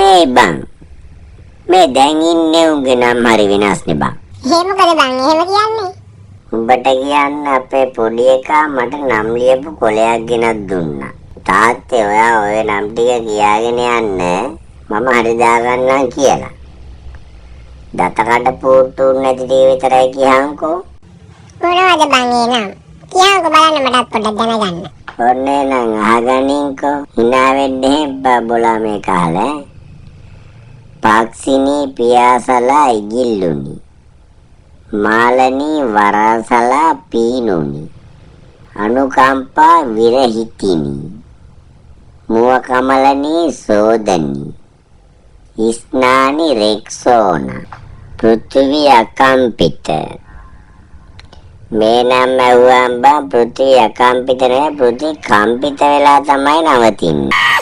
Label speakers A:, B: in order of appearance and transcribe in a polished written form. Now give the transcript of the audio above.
A: නෙමෙයි බං. මේ දැන් ඉන්නේ උන්ගේ නම් හරි වෙනස් නේ බං.
B: ඒ මොකද බං එහෙම කියන්නේ?
A: උඹට කියන්න අපේ පොඩි එකා මට නම් ලියපු කොලයක් ගෙනත් දුන්නා. තාත්තේ ඔයා ඔය නම් ටික කියාගෙන යන්න මම හරි දාගන්නම් කියලා. දත කඩ පුට්ටු නැති ටික විතරයි කියහන්කෝ.
B: මොනවද බං ඒ නම්? කියහන්කෝ බලන්න මටත් පොඩ්ඩක් දැනගන්න.
A: ඔන්න එහෙනම් අහගනින්කෝ. හිනා වෙන්න එහෙම බොලා මේක අහලා. පක්ෂිනී පියාසලා ඉගිල්ලුනි. මාලනී වරසලා පීනුනි. අනුකම්පා විරහිතිනි. මුව කමලනී සෝදනි. ඉස්නානි රෙක්සෝන. පෘථිවි අකම්පිත. මේ නම් ඇහුවම් බං පෘථිවි අකම්පිත නෙවෙයි, පෘථිවි කම්පිත වෙලා තමයි නවතින්නේ.